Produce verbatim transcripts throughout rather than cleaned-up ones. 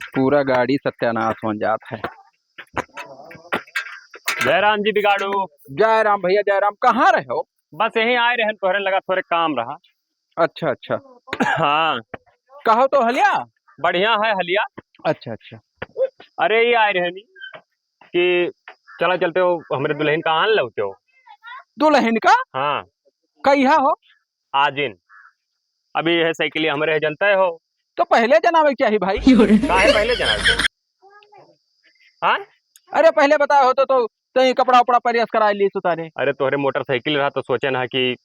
पूरा गाड़ी सत्यानाश हो जात है। जय राम जी बिगाड़ू। जय राम भैया, जय राम। कहाँ रहे हो? बस यहीं आए रहन, तोहरे लगा थोड़े काम रहा। अच्छा, अच्छा। हाँ। कहो तो हलिया? बढ़िया है हलिया। अच्छा, अच्छा। अरे, ये आए रहनी कि चला चलते हो, हमरे दुल्हन का आन लौटे हो। दुल्हन का? हाँ। कहिया हो? आजिन। अभी यह साइकिल हमरे है, जनता हो। तो पहले जनावे के चाही भाई। काहे पहले जनावे के? हाँ? अरे, पहले बताए हो तो, तो तई कपड़ा उपड़ा प्रेस कराए ली सुतारे। अरे, तोहरे मोटरसाइकिल रहा तो सोचे ना कि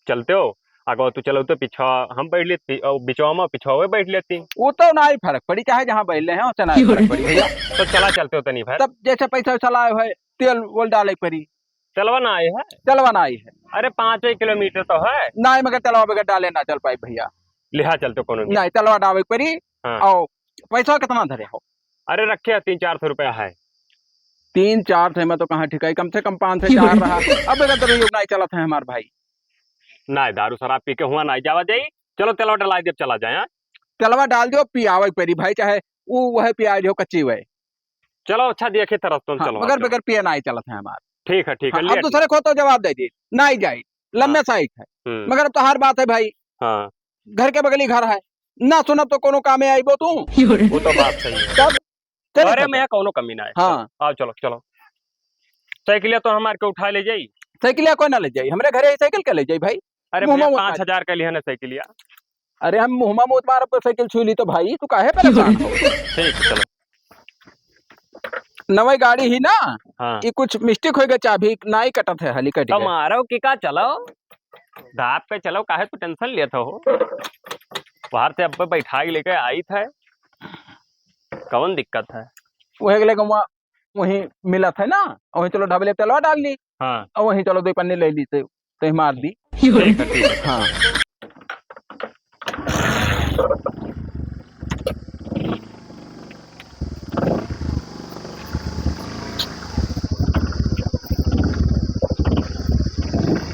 चलते हो, अगर तू चलो तो पीछा हम बैठ लेती और बिचवा में पीछा हुए बैठ लेती। वो तो ना ही फर्क पड़ी, चाहे जहाँ बैठ ले हैं, उससे ना ही फर्क पड़ी भैया। तो चला चलते हो तनी भर। तब जैसे पैसा वैसा लाए हो, तेल वोल डाले पड़ी। तेलवा ना आई है? तेलवा ना आई है। अरे, पाँच किलोमीटर तो है। ना, मगर तेलवा बगैर डाले ना चल पाई भैया। लिहा चलते कोनो भी। नहीं, तेलवा डाले पड़ी। हाँ। और पैसा कितना धरे हो? अरे, रखे हैं, तीन चार सौ रुपया है। तीन चार सौ में तो कहाँ ठिकाई, कम से कम पाँच से चार रहा। अब बगैर तो नहीं चलत है हमार भाई। ना, दारू शराब पी के हुआ ना जावा जाई। चलो, तेलवा डलाई दे, चला जाए, हाँ? तेलवा डाल दियो, पियावे परी भाई, चाहे ऊ वह पिया दियो, कच्ची वह। चलो, अच्छा, देखे तरस तुम, हाँ, चलो, मगर चलो। बगैर पिए ना ही चलत है हमार। ठीक है, ठीक है, हाँ, अब लेट दूसरे को तो जवाब दे दी, ना ही जाई, लम्बे हाँ। साइड है। हम्म। मगर अब तो हर बात है भाई। हाँ। घर के बगली घर है, ना सुनब तो कोनो कामे आईबो तू। वो तो बात सही है। तब चले अरे, सके। मैं कौनो कमी ना है। हाँ। आओ, चलो, चलो। साइकिलिया तो हमार के उठा ले जाई। साइकिलिया कोई ना ले जाई, हमरे घरे ही साइकिल के ले जाई भाई। अरे मुँह भैया, में पाँच हजार के लिहा ना साइकिलिया। अरे, हम मुँह में मूत मारब तो साइकिल छू ली तो भाई, तू काहे परेशान हो? ठीक, चलो। नवई गाड़ी ही ना, हाँ। ये कुछ मिस्टेक हो गया, चाबी ना ही कटत है, हाली कट तो गया। मारो कि का, चलो। दाब पे चलो, काहे तू टेंशन लेत हो? बाहर से अब बैठा के लेके आई थे, कौन दिक्कत है? वही के लेके वहाँ, वहीं मिलत है ना, वहीं चलो ढाबे ले तेलवा डाल ली। हाँ। और वहीं चलो दो पन्नी ले ली, तो, तो ही मार दी। ठीक है, ठीक है। हाँ।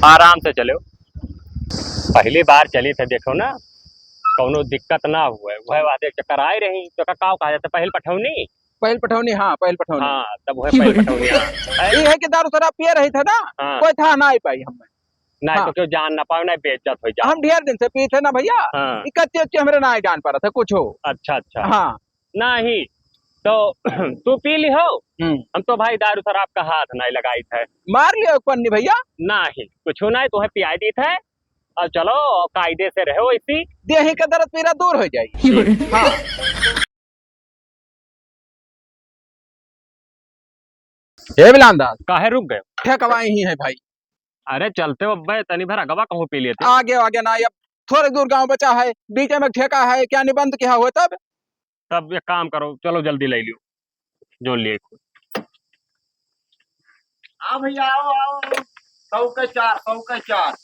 आराम से चलो, पहली बार चली थे, देखो ना, कौनो दिक्कत ना हुए। वह बात एक चक्कर आए रही, तो का, का कहा जाता, पहल पठौनी? पहल पठौनी, हाँ, पहल पठौनी। हाँ, तब वह पहल पठौनी, हाँ। ये है कि दारू शराब पिए रही थे ना, हाँ। कोई था ना ही पाई हमें। नहीं हाँ। तो क्यों जान ना पावे, नहीं बेइज्जत हो जाए। हम ढेर दिन से पी थे ना भैया, हाँ। ये कच्चे उच्चे हमरे ना ही जान पड़ा था कुछ हो। अच्छा, अच्छा। हाँ। नहीं, तो तू पी ली हो? हम्म। हम तो भाई दारू शराब का हाथ नहीं लगाई थे। मार लियो एक पन्नी भैया। नहीं, कुछ नहीं, तुम्हें पियाई दी थे। और चलो, कायदे से रहो इसी। देही का दर्द पीरा दूर हो जाई। हाँ। ए बिलान दास। काहे रुक गए? ठेकवा ही है भाई। अरे चलते हो अब्बे, तनी भर अगवा कहूँ पी लेते। आगे, आगे ना, अब थोड़े दूर गाँव बचा है, बीच में ठेका है, क्या निबंध किया हुआ तब? तब एक काम करो, चलो जल्दी ले लियो, जो लिए। हाँ भैया, आओ, आओ। सौ के चार, सौ के चार।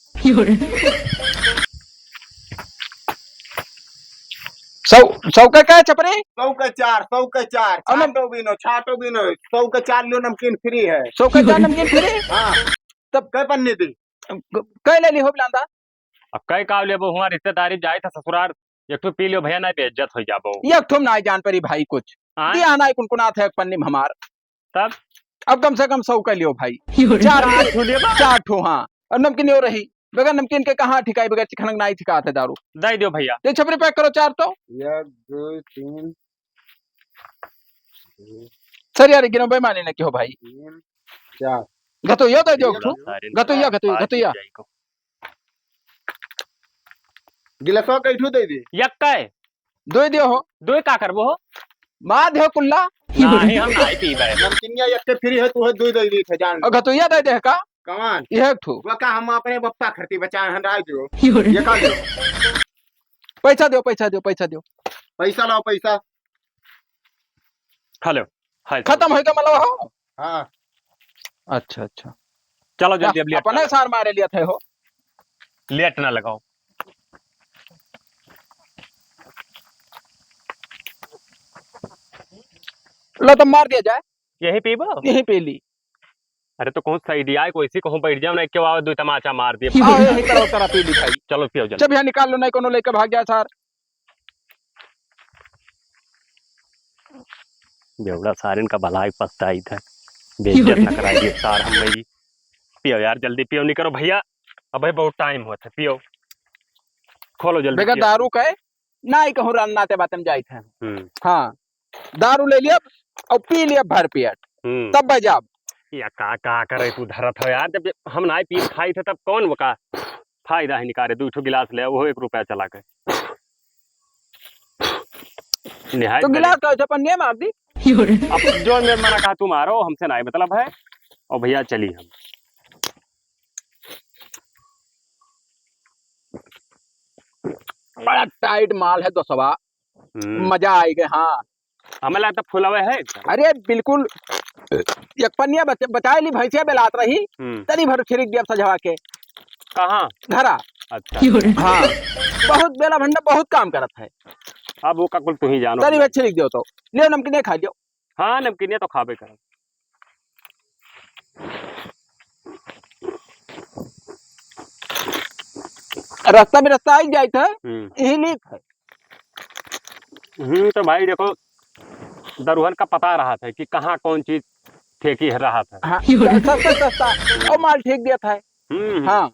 सौ, सौ का क्या है, छपरी? सौ के चार, सौ के चार। अरे छाटो बीनो, छाटो बीनो, सौ के चार लो, नमकीन फ्री है। सौ का चार नमकीन फ्री? हाँ। तब कै पन्नी दी? कै ले ली हो बिलांदा? अब कै का लेबो, हुआँ रिश्तेदारी जाए था ससुरार, एक ठो पी लियो भैया, नहीं बेइज्जत हो जाबो। एक ठो नहीं जान परी भाई कुछ। हाँ? दिया नहीं कुनकुनात है एक पन्नी में हमार। तब? अब कम से कम सौ का लियो भाई। चार चार ठो लेबा? चार ठो, हाँ। और नमकीन यो रही, बगैर नमकीन के कहाँ ठिकाई, बगैर चिखनक नहीं ठिकात है दारू। दे दियो भैया। ये छपरी पैक करो चार तो। एक, दो, तीन। सर यार, गिनो बेईमानी न किहो भाई। तीन, चार। घतुइया दे दियो एक ठो। घतुइया, घतुइया, घतुइया। गिलासवा कै ठो दे दे। यक्का है। दो ही दियो हो। दो ही का करबो हो? मार दियो कुल्ला। नहीं, हम नहीं पीबे। नमकीनिया यक्के फ्री है, तू है दो ही दे दी थे, जान। और घतुइया दे दे का? कमान। ये एक ठो। वो का हम अपने बप्पा खरती बचाए हैं, राय दियो। ये का लियो? पैसा दियो, पैसा दियो, पैसा दियो। पैसा लाओ, पैसा। हेलो, हाय सर। खत्म होइगा मतलब हो? हाँ। अच्छा, अच्छा। चलो जल्दी, अब लेट अपने ना सार मारे लिया थे हो। लेट ना लगाओ। लो तो मार दिया जाए। यही पीबो? यही पी ली। अरे तो कहूँ side आए, कोई सी कहूँ बैठ जाओ ना, क्यों आओ, दो तमाचा मार दिए। आओ, यही तरह तरह पी ली भाई। चलो पियो जल्दी। जब यहाँ निकाल लो, नहीं कोनो लेके भाग जाए सार। बेवड़ा सारेन का भलाई पछताइत है। बेइज्जत न कराई दिए सार हम भाई। पियो यार, जल्दी पियो, नहीं करो भैया। अबे बहुत टाइम होत है, पियो। खोलो जल्दी, बगैर पियो। दारू के ना ही कहूँ रात नाते बाते में जाइत है। हम्म। हाँ, दारू ले लिया और पी लिया भर पेट, हम्म। तब बजाब। या का, का करे तू धरत हो यार, जब हम ना पी खाई थे तब कौन वो का फायदा है निकाले, दू ठो गिलास ले, वो एक रुपया चला के। निहायत तो गरीब। गिलास का ऐसे पन्निया मार दी। अब जो मैं मना कहा तू मारो, हमसे ना मतलब है। और भैया चली हम। बड़ा टाइट माल है दोस्तवा, हम्म। मजा आएगा। हाँ, हमें लगता फुलावे है। अरे बिल्कुल, एक पन्निया बच-, बचाए ली, भैंसिया बेलात रही, हम्म। तनी भर छिड़क दिया सझवा के। कहाँ? घरा। अच्छा। हाँ, बहुत बेला भंडा बहुत काम करत है। अब वो का कुल तू ही जानो। तनी भर छिड़क दियो तो, लियो नमकीन खा लियो। हाँ, नमकीनिया तो खाबे करब। रास्ता में रास्ता आई जाइत है, हम्म। यही लीक है। हम्म, तो भाई देखो, दरुहन का पता रहत है कि कहाँ कौन चीज ठेकी है, रहत है। हाँ, सस्ता, सस्ता, और माल ठीक देत है। हम्म, हम्म। हाँ।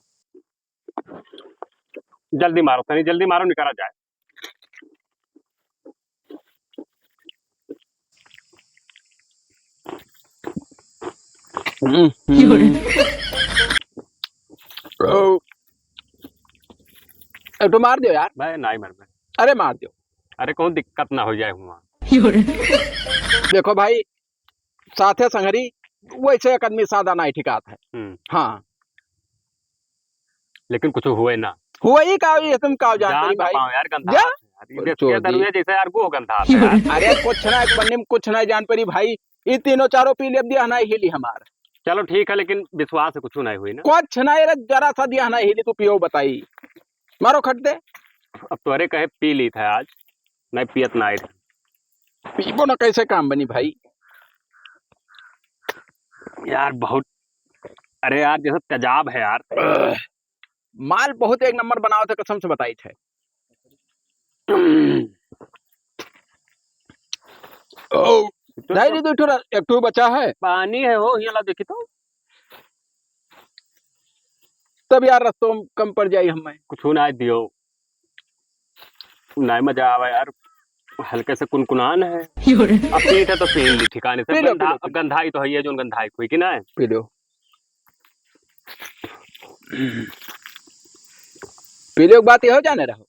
जल्दी मारो, तनी जल्दी मारो, निकला जाए। हम्म, हम्म। ओ। एक ठो मार दियो यार। भाई, नहीं मरबे। अरे, मार दियो। अरे, कौन दिक्कत ना हो जाए हुआ। देखो भाई, साथे संगरी, वैसे एक आदमी सादा नाई ठिकात है। हम्म। हाँ। लेकिन कुछ हुए ना। हुए ही का, ये तुम का जानते जान ना भाई? पाओ यार, गंधा जा। हाथ है यार। ये और देसी चोदी। दरुए जैसे यार, वो गंधा हाथ है यार। अरे कुछ ना, एक पन्नी में कुछ ना जान परी भाई। ये तीनों चारों पी लेब, दिया ना हिली हमार। चलो ठीक है, लेकिन विश्वास है कुछ नहीं हुई ना। कुछ नहीं रे, जरा सा दिया ना हिली, तू पियो बताई। मारो खट दे। अब तोरे कहे पी ली था आज, नहीं पियत ना आई। पीबो ना, कैसे काम बनी भाई? यार बहुत, अरे यार जैसे तेजाब है यार। माल बहुत एक नंबर बनावत है, कसम से बताई थे। ओ, तो नहीं, नहीं, दो ठो रा-, एक ठो बचा है। पानी है हो, ये ला देखी तो। तब यार रस्तों में कम पड़ जाई हमें। कुछ ना दियो, ना मजा आवा यार, हल्के से कुनकुनान है। अब पीत है तो पी ली ठिकाने से, पी लो, गंधा-, पी लो, पी लो। गंधाई तो है ये, जोन गंधाई कोई की ना है। पी लो। पी लो, एक बात ये हो जाने रहो,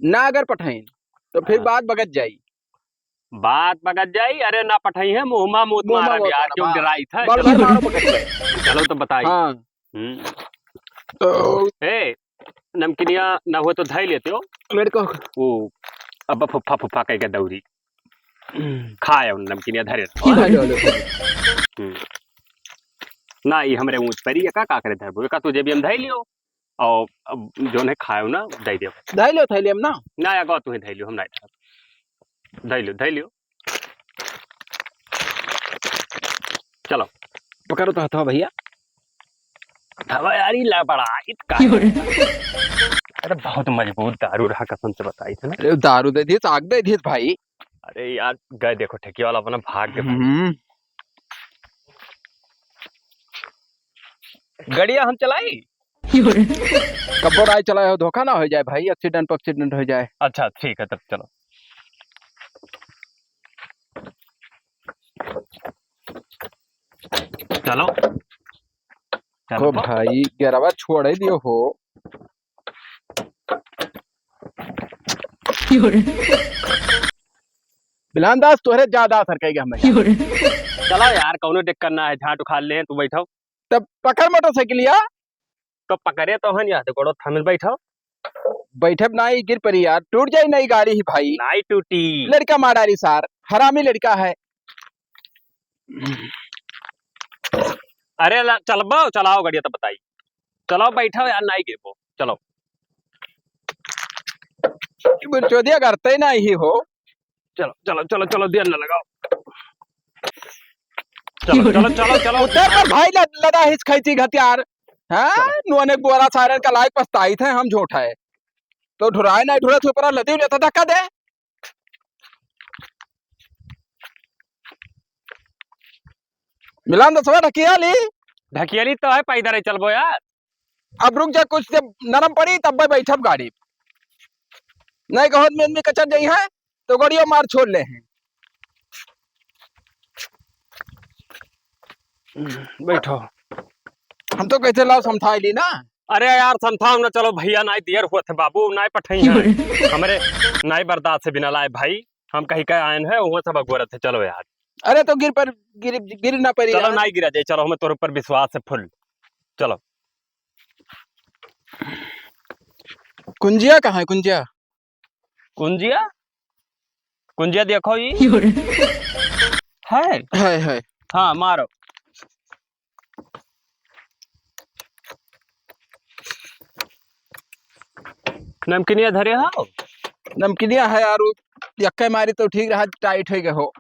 ना अगर पठाइन, तो फिर हाँ। बात बगत जाई। बात बगत जाई, अरे ना पठाई है, मुँह मा मूत मुँह मा मारब मूत यार, मारब, क्यों हाँ। डराई था? बड़ चलो। बड़ मारो पकड़ के। चलो तो बताई। हाँ। हम्म। तो ए, नमकीनिया ना हो तो धई लेते हो। मेरे को। वो अब फुफ्फा फुफ्फा कह के दौरी। हम्म। खाए उन नमकीनिया धरे रहो। हाँ, लो, लो, लो। हम्म। ना, ई हमरे ऊँच परी, एका का करे धरबो? एका तू जेबिया में धई लियो। और अब जोन है खायो ना, दे दियो। धई लियो, थैली में ना। ना, एका तू ही धई लियो, हम ना धरब। धई लियो, धई लियो। चलो। पकड़ो तो हथवा भैया। हथवा यार, ई लबड़ा, इत का है? अरे बहुत मजबूत दारू रहा, कसम से बताई थे ना। अरे दारू दे दिए, आग दे दिए भाई। अरे यार, गए देखो ठेकी वाला अपना भाग के भाई। हम्म। गड़िया हम चलाई? कब्बो राय चलाए हो, धोखा ना हो जाए भाई, accident पर accident हो जाए। अच्छा, ठीक है, तब चलो। चलो। चलो ओ तो। भाई, गेरवा छोड़ दियो हो। बिलान दास, तोहरे ज्यादा असर करेगा हमें। चलो यार, कौनो दिक्कत ना है, झाट उखाड़ ले, तू बैठो। तब पकड़ मोटरसाइकिलिया। तो पकड़े तो हन यार, गोड़ो थामिल बैठो। बैठब नाई, गिर परी यार, टूट जाई नई गाड़ी ही भाई। नाई टूटी। लड़का मारा री सार, हरामी लड़का है। अरे ला, चलबो, चलाओ गड़िया तो बताई। चलो बैठो यार, नाई गिरबो, चलो। ई बुरचोदिया करते ही नहीं हो। चलो, चलो, चलो, चलो, दिया न लगाओ। चलो, चलो, चलो, चलो। उतर पर भाई लद-, लदा हिच खैची घतियार। हाँ? चलो। नुअने बुआरा सारन का लायक पछताई थे हम झूठ है। तो ढुराए नहीं ढुरा तो ऊपर लदी लेता धक्का दे। मिलान दसवा ढकियाली। ढकियाली तो है, पैदल ही चलबो यार। अब रुक जा, कुछ जब नरम पड़ी तब बैठब गाड़ी। नहीं कहो में, में कचर जाई है तो गड़ियो मार छोड़ ले हैं। बैठो। हम तो कहते लाओ समझा ली ना। अरे यार, समझाओ ना, चलो भैया, नाई देर हुआ थे बाबू, नाई पठाई है। हमरे नाई बर्दाश्त से बिना लाए भाई, हम कहीं का आयन है, वो सब अगोरत है, चलो यार। अरे तो गिर पर, गिर, गिर ना पड़ी चलो यार। नाई गिरा जाए, चलो, हमें तोर ऊपर विश्वास है full। चलो। कुंजिया कहाँ है, कुंजिया? कुंजिया? कुंजिया देखो ई। है? है, है। हाँ, मारो। नमकीनिया धरे हो? नमकीनिया है यार, उ यक्के मारी तो ठीक रहा, tight हो गए हो।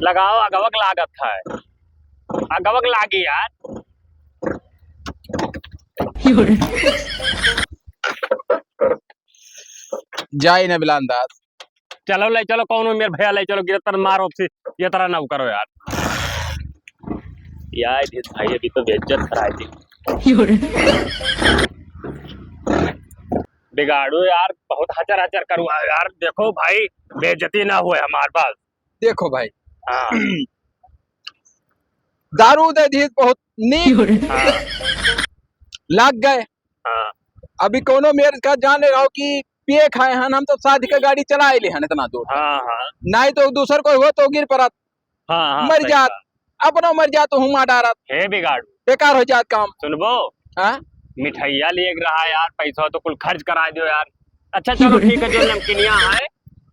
लगाओ, अगवक लागत है। अगवक लागी यार। जाई ना बिलान दास। चलो, ले चलो, कौनो मेर भैया, ले चलो, गिरतर मारो से, ये तरह ना करो यार। यार, ये भाई अभी तो बेइज्जत कराई दी। बिगाड़ो यार, बहुत हचर हचर करुआ यार। देखो भाई, बेइज्जती ना हुए हमार पास। देखो भाई। हाँ। दारू दे दी बहुत नीक। हाँ। लाग गए। हाँ। अभी कौनो मेर का जाने रहो कि पिए खाए हन, हम तो साध के गाड़ी चलाए ले हन इतना दूर। हाँ, हाँ। नाई तो दूसर कोई हो तो गिर पड़त। हाँ, हाँ, मर सही जात, बात। अपनो मर जात, हुमा डारत। हे बिगाड़ू। बेकार हो जात काम। सुनबो? हाँ? मिठाइया लिए के रहा यार, पैसा तो कुल खर्च करा दियो यार। अच्छा चलो ठीक है, जो नमकीनिया है,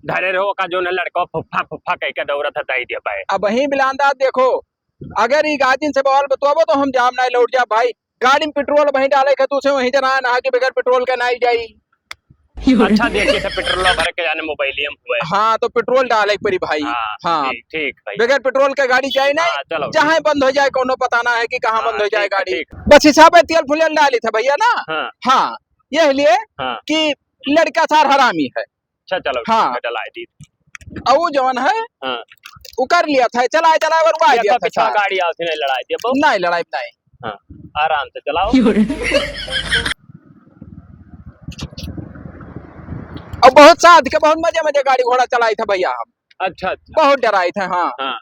धरे रहो का जो न लड़का फुफ्फा फुफ्फा कह के दौड़त है, दे दिया भाई। अब वहीं बिलांदा देखो, अगर ई गाजिन से बवाल बतवाबो तो हम जाम नाई लौट जा भाई। गाड़ी में पेट्रोल वहीं डाले के, तू से वहीं जना ना कि बगैर पेट्रोल के नाई जाई। अच्छा, देखिए तो पेट्रोल भर के जाने मोबाइलियम हुए। हाँ, तो पेट्रोल डाले के पड़ी भाई। हाँ, हाँ। ठीक, ठीक भाई। बगैर पेट्रोल के गाड़ी जाए ना, हाँ, चलो। जहाँ बंद हो जाए, कोनो पता ना है कि कहाँ हाँ, बंद हो जाए ठीक है, गाड़ी। ठीक। बस हिसाब है, तेल फुलेल डाली था भैया ना। हाँ। हाँ, यह लिए हाँ। कि लड़का सार हरामी है। अच्छा, चलो, हाँ। ठीक है, डलाए दी। और वो जवन है, हाँ। वो कर लिया था, चलाए, चलाए, और वो आ ये गया तो था पीछा सार। गाड़ी आवत है, नहीं लड़ाई दिया, बहू। नहीं, लड़ाई नहीं। हाँ, आराम से चलाओ। और बहुत साथ के, बहुत मजे, मजे गाड़ी घोड़ा चलाई था भैया हम। अच्छा, अच्छा। बहुत डराई था, हाँ। हाँ।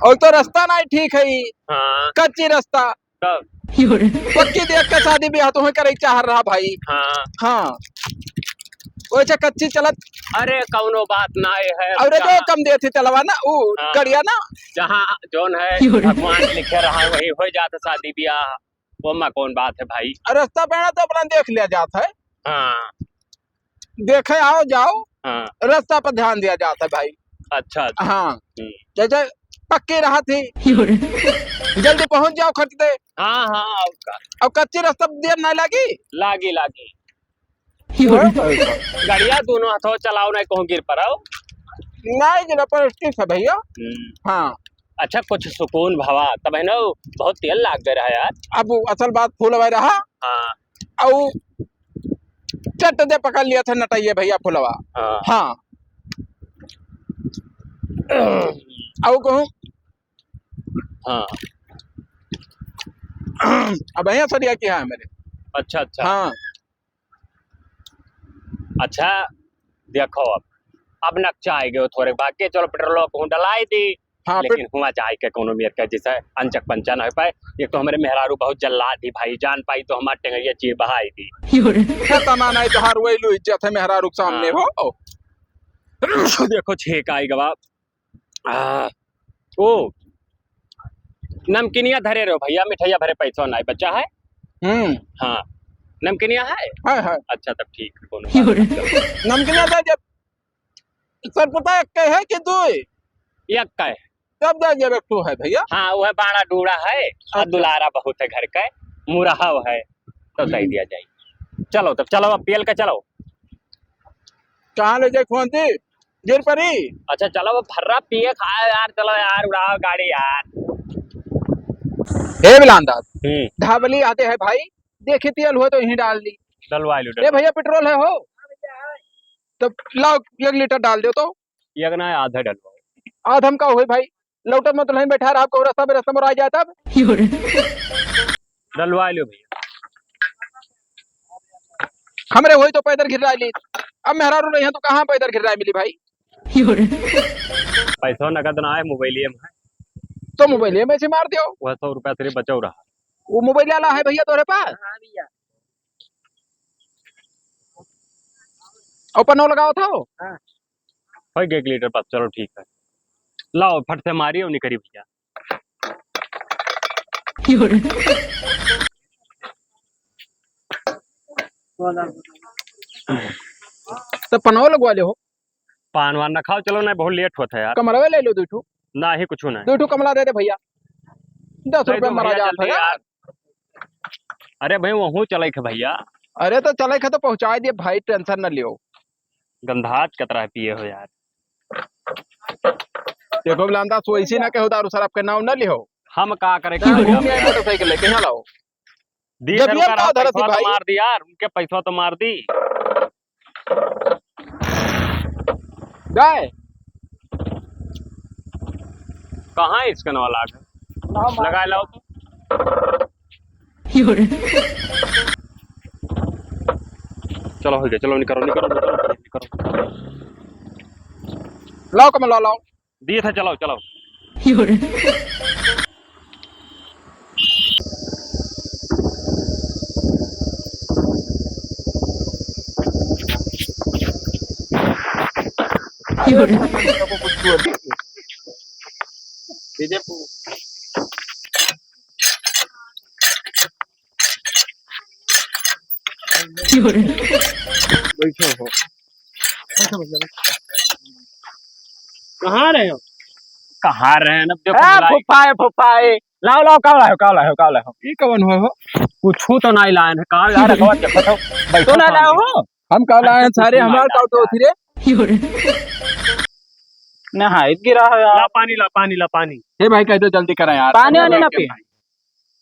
और तो रास्ता नहीं ठीक है, हाँ। कच्ची रास्ता। तब? पक्की देख के शादी ब्याह तो करे चाह रहा भाई। हाँ। हाँ। वैसे कच्ची चलत। अरे, कौनो बात ना है। और जो कम देते तेलवा ना, उ हाँ। गड़िया ना। जहाँ जोन है, भगवान लिखे रहा है, वही हो जात है शादी ब्याह। वो में कौन बात है भाई? अरे, रास्ता पेड़ा तो अपना देख लिया जात है। हाँ। देखे आओ जाओ, हाँ। रास्ता पर ध्यान दिया जाता है भाई। अच्छा, अच्छा। हाँ। हम्म। जैसे पक्की राह थी, जल्दी पहुंच जाओ खट दे। हाँ, हाँ, और का? और कच्ची रास्ता देर नहीं लागी? लागी, लागी। वो है भाई। गाड़िया दोनों हाथों चलाओ, नहीं कहूँ गिर पड़ो। नहीं गिरा पर ठीक है भैया। हम्म। हाँ। अच्छा, कुछ सुकून भवा, तब है ना, बहुत तेल लाग गए रहा यार। अब वो असल बात फूल भाई रहा। हाँ। और चट दे पकड़ लिया था नटैया भैया फुलवा। हाँ। हाँ। और कहूँ। हाँ। अब यहाँ सरिया की है मेरे। अच्छा, अच्छा। हाँ। अच्छा, देखो अब, अब नक्शा आए गयो थोड़े भाग के, चलो पेट्रोल कहूँ डलाई दी, हाँ, लेकिन पेट- हुआ जाए के कोनो मेर के जैसे अनचक पंचा ना हो पाए। एक तो हमारे मेहरारू बहुत जल्लाद ही भाई, जान पाई तो हमार टेंगरिया चीर बहाई दी। हे तना नहीं तोहार वही लो इज्जत है मेहरारू के सामने हाँ। हो। देखो छेक आई गवा। आ, ओ, नमकीनिया धरे रहो भैया, मिठाइया भरे पैसा नहीं बचा है। हम्म। हाँ, नमकीनिया है? है, है। अच्छा, तब ठीक है, कोनो बात नहीं। नमकीनिया दे जब सर पता है, एक है कि दो? एक का है। तब दे जब एक ठो है भैया। हाँ, वो है बाड़ा डूड़ा है, और अच्छा। दुलारा बहुत है घर का, मुरहाव है, तो दे हम्म। दिया जाए। चलो, तब चलो, अब पेल के चलो। कहाँ ले जाए खोंती? गिर पड़ी। अच्छा, चलो, वो फर्रा पिए खाए यार, चलो यार, उड़ाओ गाड़ी यार। हे बिलान दास, हम्म। ढाबली आते हैं भाई, देखी तेल हुआ तो यहीं डाल दी। डलवा लो, ए डलवा। भैया, पेट्रोल है हो? तो लाओ, एक लीटर डाल दो तो। एक ना, आधा डलवाओ। आधा में का होई भाई? लौटत में दुल्हन बैठा रहा, आपको रास्ता में, रास्ता में आ जाए तब। डलवा लो भैया। हमरे होई तो पैदल घिर्रा ली। अब मेहरारू नहीं है तो कहाँ पैदल घिर्रा मिली भाई? पैसा नगद ना है, मोबाइल में है। तो मोबाइल में से मार दियो। वह सौ रुपया सिर्फ बचाव रहा। वो मोबाइल वाला है भैया तोरे पास? हाँ भैया। और पन्नो लगाओ था वो? हाँ। हो गया एक लीटर बस, चलो ठीक है। लाओ फट से मारिए और निकरी भैया। तो पनवा लगवा ले हो। पान वान ना खाओ, चलो ना, बहुत लेट होत है यार। कमरवे ले लो दू ठो। ना ही कुछ ना। दू ठो कमला दे दे भैया। दस दे रुपया दो मरा भैया, जात जल्दी है यार। यार। अरे भाई, वहूँ चले खे भैया। अरे तो चले खे तो पहुँचा दिए भाई, टेंशन न लियो। गंधात कतरा पिए हो यार। देखो बिलांदा, सो ऐसी ना कहो दारू शराब के नाम न लिहो। हम का करे, का घूम आए मोटरसाइकिल लेके, यहाँ लाओ। दी जब सर, ये उनका का पैसा धरत ही तो भाई? मार दी यार, उनके पैसा तो मार दी। गाय। कहाँ है इसका नवा लाख? लगाए लाओ तो। चलो, हो गया, चलो, निकरो, निकरो, निकरो, निकरो। लाओ, कमल, लाओ, लाओ। दिए था, चलो, चलो। बैठो हो। बैठो भैया, बैठो। कहाँ रहे हो? कहाँ रहे हैं? अब देखो ए, बुलाई। फुफाए, फुफाए। लाओ, लाओ, का लाए हो, का लाए हो, का लाए हो? ई कवन हो हो? कुछू तो नाहीं लाए हैं। कहाँ यार, अगवा देखो तो। बैठो तो ना शांति लाओ से। हो? हम का लाए हैं सारे, कुछू हमार नाहीं का लाए तो हैं। फिरे? नहाई गिरा है यार। ला पानी, ला पानी, ला पानी। हे भाई, कह दो जल्दी करा यार। पानी वानी ना पी।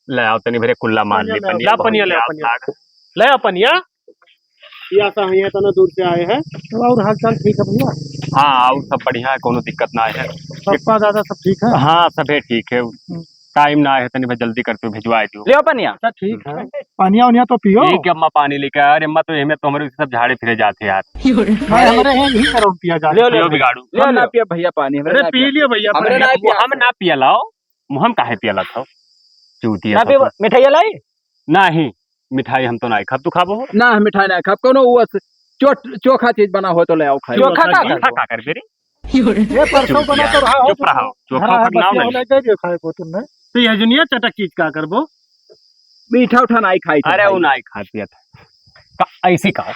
ले आओ तनी भरे कुल्ला मार ली, पनिया ले आओ, पनिया। ला पनिया, ले आओ, पनिया। ले आओ पनिया। या सा है, इतना दूर से आए हैं। तो और हाल चाल ठीक है भैया? हाँ, और सब बढ़िया है, कोनो दिक्कत ना है। पप्पा दादा सब ठीक है? हाँ, सभे ठीक है। हम्म। टाइम ना है, तनी भर जल्दी करते हो, भिजवा दियो। ले आओ पनिया। अच्छा, ठीक है। पनिया उनिया तो पियो। ठीक है अम्मा, पानी लेके आ। अरे अम्मा, तो एमे तो हमरे सब झाड़े फिरे जाते यार। भाई, हमरे यहाँ यही तरह पिया जाता है। ले आओ, ले आओ, बिगाड़ू। ले आओ, ना पिया भैया पानी, हमरे अरे ना पी पिया। लियो भैया, हमरे पानी। ना पिया। हम ना पिया लाओ। मुँह में काहे पियला था? चूतिया ना सब पीबो, तो। मिठाई लाई? नाही, मिठाई हम तो नाही खाब, तू खाबो हो? ना, हम मिठाई ना खाब, कोनो वो स-, चोट-, चोखा चीज बना हो तो ले आओ खाए। चोखा का चोखा करबो? का करबे रे? ये परसों चूतिया, बना तो रहा हो, चुप रहो, चोखा हाँ, फक नाव बच्चे नहीं। वाला दे दियो खाए को तुमने। तो ये जुनिया चटक चीज का करबो? मीठा उठा नाही खाई था अरे, भाई। वो नाही खात पियत। का, ऐसी का?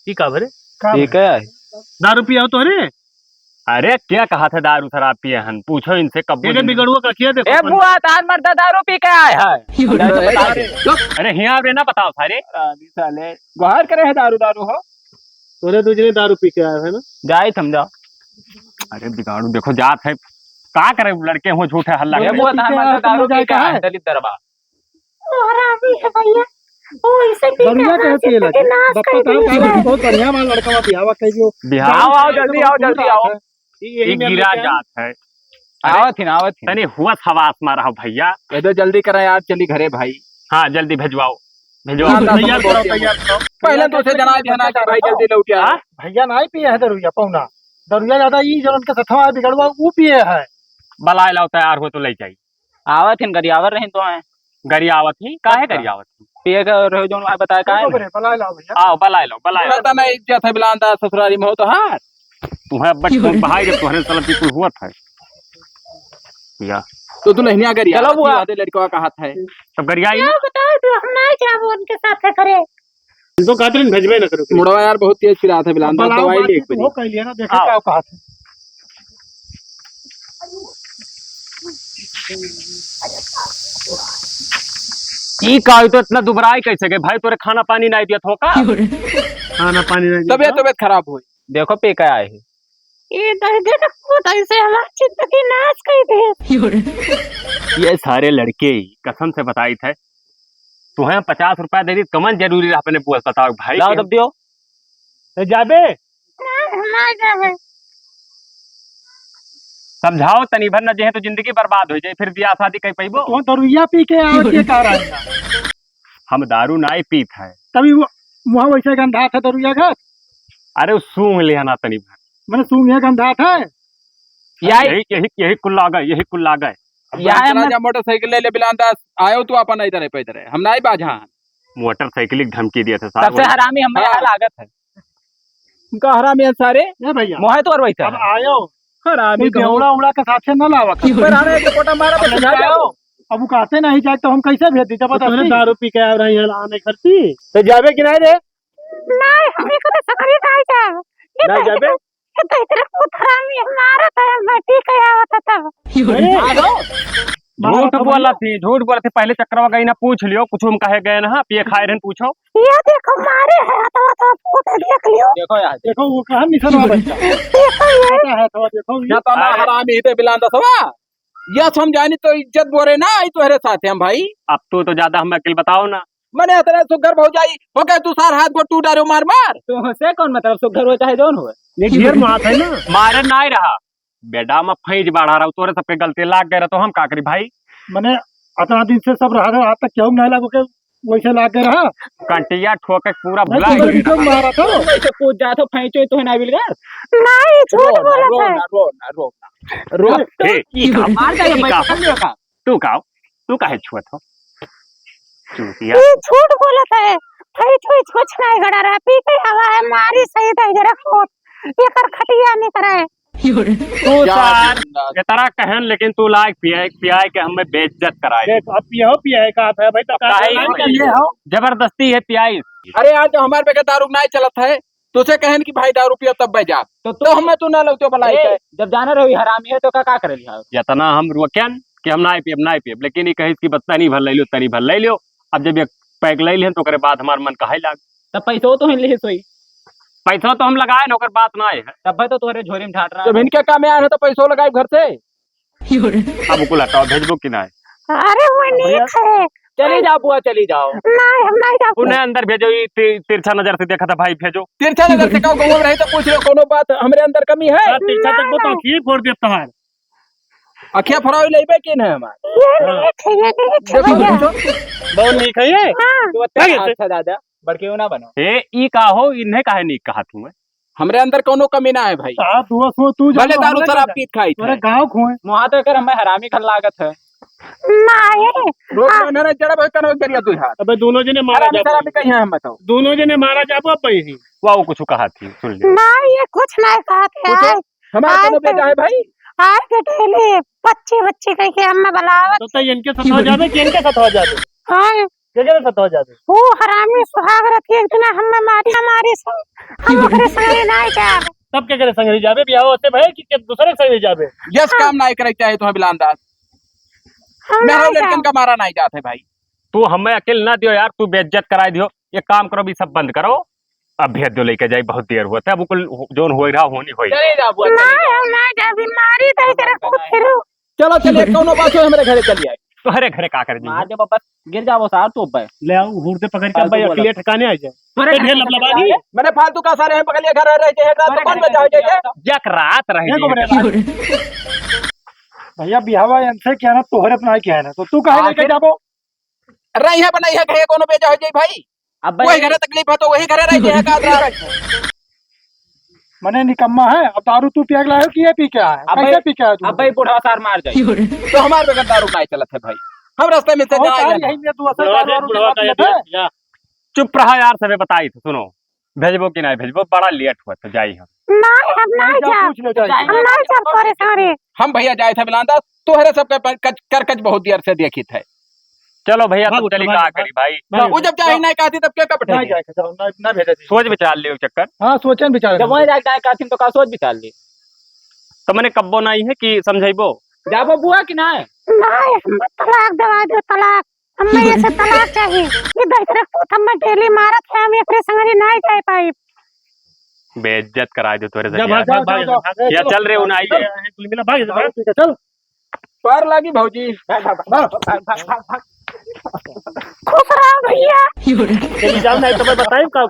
ई का बरे? का ठीक बरे? है। दारू पियाओ तो रे। अरे, क्या कहा था दारू शराब पिए हन? पूछो इनसे, कब्बो ये दिन बिगड़ुआ का किया देखो ए अपन। बुआ, तार मर्दा दारू पी के आए है। अरे, अरे, चुप। अरे, हियाँ रे ना बताओ सारे। अरे, साले, गुहार करे है दारू, दारू हो। तोरे दूजने दारू पी के आए है ना? जाए समझा। अरे, बिगाड़ू, देखो जात है। का करे, लड़के हो झूठे हल्ला ए करे। बुआ, तार मर्दा दारू पी के आए है, दलित दरबार। ओ हरामी है भैया, वो ऐसे पी के दरुआ कहे हमारे पिए लगे? सत्यानाश कर बताओ, दिया। बहुत बढ़िया हमारा लड़का बा, बियाह कह दियो। बियाह आओ, आओ, जल्दी आओ, जल्दी आओ। यही ये में गिरा जात है। अरे, आवत ही ना, आवत ही। तनी हुआ हवास मारा हो भैया। ये तो जल्दी करा यार, चली घरे भाई। हाँ, जल्दी भिजवाओ, भिजवाओ। हाँ, तैयार करो, तैयार करो। पहले तो उसे जना दिया ना कि भाई जल्दी लौट आओ। हाँ? भैया नाही पिए है दरुआ, पौना। दरुआ ज्यादा ई जौन के सथवा है बिगड़ुआ, ऊ पिए है। बलाए लाओ, तैयार हो तो ले जाई। आवत हिन, गरियावर रहिन तो हैं। गरियावत ही? काहे अच्छा। गरियावत ही? पिए के रहो जौन आए बताए काहे देखो नहीं? बरे, बलाए लाओ भैया। आओ, बलाए लाओ, बलाए लाओ। पता नहीं, इज्जत है बिलांदा ससुरारी में हो तो हार। तुम्हें बट तुम भाई के तोहरे साला की कोई हुआ था? या। तो तू नहीं गरिया, चलो बुआ। आधे लड़का का हाथ है। तब गरियाई क्या ना। बताओ, तो हम नहीं जाबो उनके साथ है घरे। हम तो कातरिन भेजबे न करो। मुड़वा यार बहुत तेज पिरात है बिलांदा, बलाओ दवाई बात ले एक तो बारी। हो कह लिया ना, देखा आओ। का कहा था। ई का होई तो इतना दुबराई कैसे गए भाई? तोरे खाना पानी नहीं दिया थोका? खाना पानी नहीं दिया तबियत, था? तबियत खराब होई। देखो पे का आए है। ये दर्द का पूत ऐसे हमार जिंदगी नाश कर दे। ये सारे लड़के ही कसम से बताई थे। तुहें हम पचास रुपया दे दी, कमन जरूरी रहा अपने बोल बताओ भाई लाओ के। तब दियो। ए, जाबे? ना, ना जाबे। समझाओ तनी भर न, जेहे तो जिंदगी बर्बाद हो जाए, फिर बियाह शादी कर पैबो। तो दरुइया पी के आओ, के का रहा है? हम दारू नाई पीत है। तभी वो मुँह वैसे गंधात है दरुइया घर। अरे, वो सूंघ लिया ना तनी भर। मैंने सूंघ ये गंधात है। यही, यही, यही कुल लागे, यही कुल लागे। अब यही चला हम जा, मोटरसाइकिल ले ले, बिलान दास, आयो तू अपन इधर है, पे इधर है, हम नाई बाझा। मोटरसाइकिल की धमकी दिया था साहब। सबसे हरामी हमें हाँ। यहाँ लागत है। उनका हरामी है सारे। ए भैया। मोहे तो और वैसा अब है। आयो। हरामी कोई कहो। बेवड़ा उड़ा के साथे न लावा कर। पर हमें एक कोटा मारा तो अब सुझा लेके जाओ। आओ। अब वो कहते नहीं जाए तो हम कैसे भेज दी? जबरदस्ती। तो तूने दारू पी के आ रही है आने घर से। तो जाबे कि नहीं रे? नहीं, हम एक तो सकरी नहीं जाए। ये नहीं तो जाबे? ये तो इतने पूत हरामी है, मारा था, मैं पी के आवा था तब। अरे। मारो। झूठ बोलत ही, झूठ बोलत ही। पहले चक्करवा गई ना, पूछ लियो, कुछ हम कहे गए ना, पिए खाए रहन, पूछो। ये देखो, मारे है, हथवा तो फूट, देख लियो। देखो यार। देखो, वो कहाँ निशान वाला है? देखो ये। पता है, तो देखो ये। ना तो ना हाँ। हरामी ही थे, बिलान दसवा। या समझानी तो इज्जत बोरे ना आई तोहरे साथ हम भाई। अब तू तो ज्यादा हम अकिल बताओ ना। मने इतने सुघर भौजाई, ओके तू सार हाथ को टूटा रे मार मार। तो से कौन मतलब सुघर हो चाहे जौन हो? ये ढेर मात है ना। मारे ना ही रहा। बेटा, मैं फैज बाढ़ा रहा हूँ, तोरे सबके गलती लाग गए रहा, तो हम का करी भाई? मने अतना दिन से सब रहा रहा, आज तक केहू नहीं लागो के वैसे लाग गए रहा। कंटिया ठोक के पूरा नहीं, भुला तो गए। वैसे मारा था। वैसे कूद जात हो, फैंचो तो है ना बिलगर। नहीं, झूठ रो ना, बोलत रो है। ना, रो ना, रो ना। रो। ए, ई का? मार दे, ई का? बैठा लियो का? तू का? तू काहे छुअत हो? चूतिया। ई झूठ बोलत है। फैंचो कुछ नहीं गड़ा रहा, पी के आवा है, मारी सही दे जरा खोट। एकर खटिया निकरे। तू क्या सार, बात है? इतना कहन, लेकिन तू लायक पियाए, पियाए के हमें बेइज्जत कराए। देख, अब पियो, पियाए का है भाई, तो अब काहे का ये हो? जबरदस्ती है पियाई। अरे यार, जब हमारे पे दारू नहीं चलत है, तुझे कहन कि भाई दारू पियो तब बह जा। तो, तो हमें तू ना लगते भलाई ए, के। जब जाना रहो, ये हरामी है, तो का, का करे लिहा? इतना हम रोकन कि हम ना पियब, ना पियब, लेकिन ये कहिस कि बस तनी भर ले लियो, तनी भर ले लियो। अब जब एक पैक ले लिहन, तो ओकरे बाद हमार मन कहे लाग। तब पैसो तो हम लिहे सोई। पैसा तो हम लगाए ना, ओकर बात ना है। तब भाई तो तोहरे झोरी में ढाट रहा जब है। इनके काम में आए हैं तो पैसो लगाए घर से। अब कुल हटाओ, भेजबो कि ना? अरे वो भैया, नीक है। चली जाओ बुआ, चली जाओ। नहीं, हम नहीं जाबो। उन्हें अंदर भेजो, ये ति-, तिरछा नजर से देखा था भाई, भेजो। तिरछा नजर से का गाँव रहे तो पूछ रहे, कोनो बात हमरे अंदर कमी है? हाँ, तिरछा तक नहीं, वो तो नहीं। खीर फोड़ दे तुम्हारे। अखिया फराई लेबे के ना हमार। ये हाँ। नीक है, ये नीक है देखो, भैया। पूछो। बहुत नीक है ये। हाँ। तू बता, अच्छा दादा, बड़के ना बनो। ए, ई का हो, इन्हें काहे नीक कहा तू है? हमरे अंदर कोनो कमी ना है भाई। साहब, तू सो, तू भले जानो, दारू हमरे शराब का पीत खाई तोरे थे। गाँव खोए। मुहा तो कर हमें हरामी खन लागत है। ना, ये रोक हाँ। लो, इन्हें जड़ा भाई कनो करिया तू हाथ। अबे दोनों जने मारा हरामी जाबो। शराबी कहीं है हम बताओ। दोनों जने मारा जाबो अब भाई ही। वाह, वो कुछ कहा थी, सुन ले। ना, ये कुछ नहीं कहा थे। कुछ यार। हमारे आज कोनो तो, बेटा है भाई? आज के डेली बच्चे, बच्चे कह के हमें बुलावत। तो, तो इनके साथ हो जाबे कि इनके साथ हो जाबे? हाँ। के करे साथ हो जाबे? वो हरामी सुहाग रखी एक दिन हमें मारी, हमारी से, हम ओकरे संगे नहीं जाब। तब के करे संगे जाबे? बियाह होते भाई कि, कि दूसरे के संगे जाबे? यस हाँ। काम नहीं करे चाहे तो बिलान दास। हम मेरा नहीं लड़कन जाब। का मारा नहीं जात है भाई। तू हमें अकेले ना दियो यार, तू बेइज्जत कराई दियो। एक काम करो, अभी सब बंद करो, अब भेज दो लेके जाई, बहुत देर हुआ था, अब कुल हो-, जोन होई रहा होनी होई। चले जाओ, बुआ, चले नहीं, जाओ। हम नहीं जाबी, मारी दे के रखो फिर। चलो, चलिए, कौनो बात हो, हमारे घरे चलिए आए। तोहरे घरे का कर दी? मार दे बस, गिर जाओ सार, तो बे। ले आओ, हुर्दे पकड़ के फालतू भाई, बोला। अकेले ठिकाने आ जाए। तोहरे ए, ढेर घरे लफड़ा चलिए बानी। आए। मैंने फालतू का सारे हम पकड़ लिया, घर रह रहे थे, एक रात तोहरे तो कौन घरे बचा हो जाइए? चलिए। एक रात रह देखो गई। बेटा, भैया, बिहावा इनसे क्या ना, तोहरे अपना क्या है ना, तो तू कहाँ हाँ, लेके फिर? जाबो? रही है, बनाई है, कहे कोनो बेजा हो जाई भाई। अब वही भाई घरे तकलीफ है तो वही घरे रह जाए का आदरा। मने निकम्मा है, अब दारू तू पिया के लायो कि ये पी के आया? अब कैसे भाई, पी के आया तू? अब भाई बुढ़वा सार मार जाए। तो हमार बगल दारू नहीं चलत है भाई, हम रास्ते में से बहुत जाए सारी हैं। यही में तू असल बुढ़वा दारू दे, वारू बुढ़वा पी का लेते ये हैं। पिया। चुप रहा यार, सबे बताई थे, सुनो। भेजबो कि नहीं भेजबो, बड़ा लेट हुआ तो जाई हम। नहीं, हम नहीं नहीं, जाओ, जाब। पूछ लो, जाओ। हम नहीं जाब तोरे सारे। हम भैया जाए थे बिलांदा, तोहरे सबके पर कच-, करकच बहुत देर से देखित है। चलो भैया, भागो, तब चली भागो, का करी भाई? भागो, वो जब जाए भागो। नहीं कहती तब के कब नहीं बैठेंगे? जाए, जाओ, ना, ना भेजे दी। सोच विचार लियो चक्कर। हाँ, सोचन विचार जब लियो। वही जाए, जाए कहती तो का सोच विचार ली? तो मने कब्बो नहीं है कि समझाइबो? जाबो बुआ कि नहीं? नहीं, हम तलाक दवा दो, तलाक। हमें ये से तलाक चाहिए। ये दहिजरे पूत हमें डेली मारत है, हम एकरे संगे नहीं जाए पाइब। बेइज्जत कराए दे तोरे जा, जरिया। भाग, भाग, भाग, भाग, भाग, भाग, या चलो। चल रे, उन्हें आई चल। है। कुल मिला, भाग, भाग। ठीक है, चल। पार लागी भौजी। भाग, भाग, भाग। खुश रहा भैया। चली जाओ, नहीं तो मैं बताई का।